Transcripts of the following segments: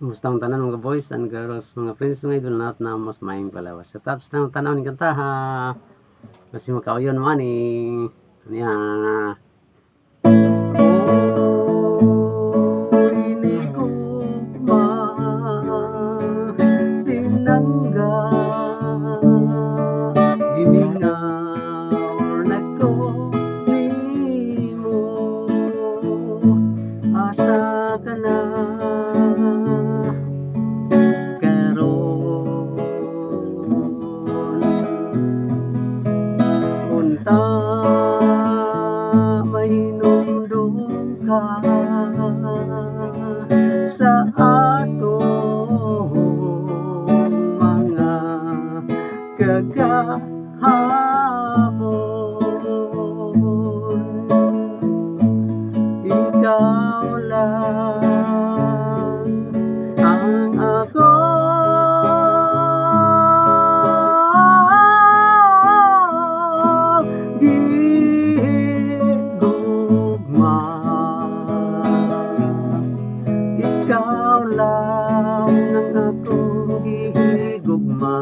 Kumusta ang tanan, mga boys and girls, mga friends, mga idol natin na mas maayong palawas. Sa taas ng tanaw ni kantaha. Kasi makauyon man eh. Niya. Oh, inigugma, pinangga, gimingaw na ko nimo, asa ka na karon? Unta mahinumdum ka sa atong mga kagahapon. Ikaw lang ang ako gigugma. Ikaw lang ang akong gihigugma.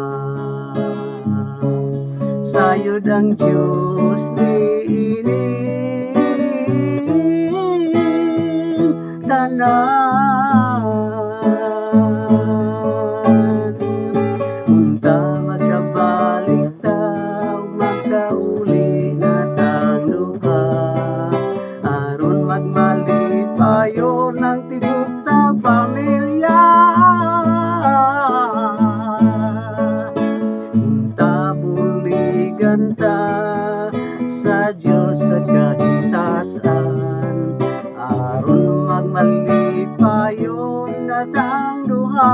Sayod ang Diyos niining tanan. Unta makabalik ta, makauli na tang duha, aron magmalipayon ang tibok ta pamilya. Unta buligan ta sa Diyos sa kahitasan, aron magmalipayon na tang duha.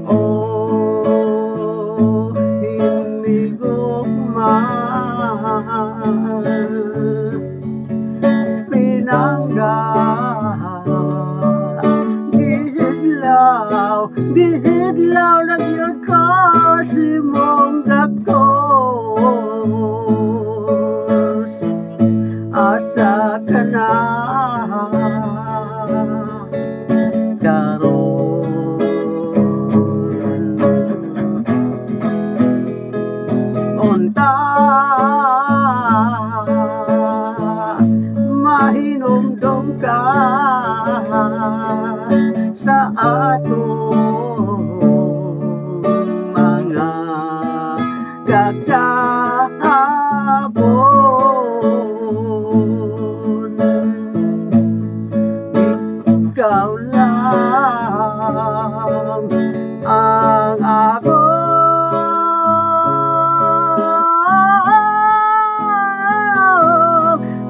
Oh, hinigugma, pinangga, gihidlaw, gihidlaw na gyud ko sa imong gakos. Asa ka na karon? Unta mahinumdum ka sa atong mga kagahapon. Ikaw lang ang ako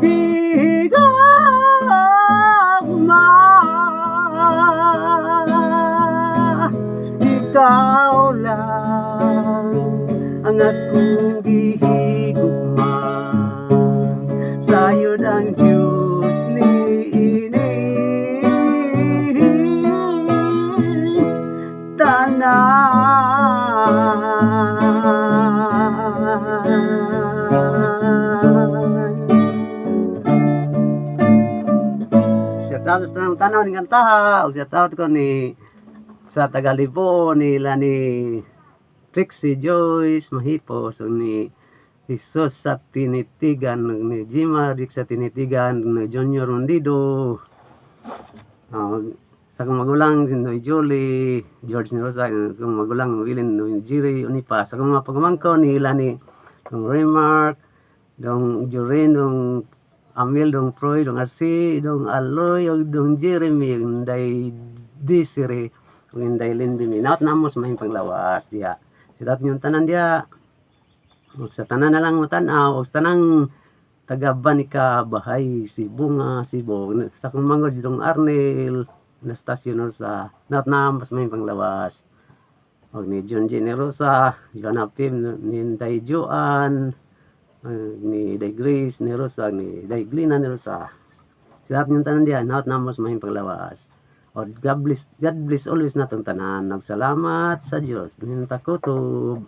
gigugma. Ikaw lang ang akong gihigugma. Sayod ang Diyos niining tanan. Shout out sa tanang tanaw ni kantaha ug shout out ko ni sa Tagalibo nila ni Trixie Joyce Mahipos ug ni Jesus sa Tinitigan ug ni Jima Rick sa Tinitigan ug ni Junior Rondido. Sa akong magulang si Noy Julie, George ni Rosa, akong magulang Wilin Noy Jiri Unipa, sa akong mga pagmangko nila ni dong Remark, dong Jurin, dong Amil, dong Froy, dong Asi, dong Aloy, ug dong Jeremy, ug Inday Desiree, ug Inday Lindy. Naot na mo sa mahing panglawas diha. Sidat yung tanan diha. Ug sa tanan na lang mo tan-aw, ug sa tanang taga Banica, Bahay, Sibunga, Cebu. Sa akong manghod si dong Arnel, Anastasio sa naot na mas mahing panglawas. Og ni John Generosa, Joanna Pim, ni Inday Joan, ni Day Grace, ni Rosa, ni Day Glina, ni Rosa. Sa lahat ng tanan diyan, naot na mas mahing panglawas. O God bless always natong tanan. Nagsalamat sa Dios. Ninta kutob.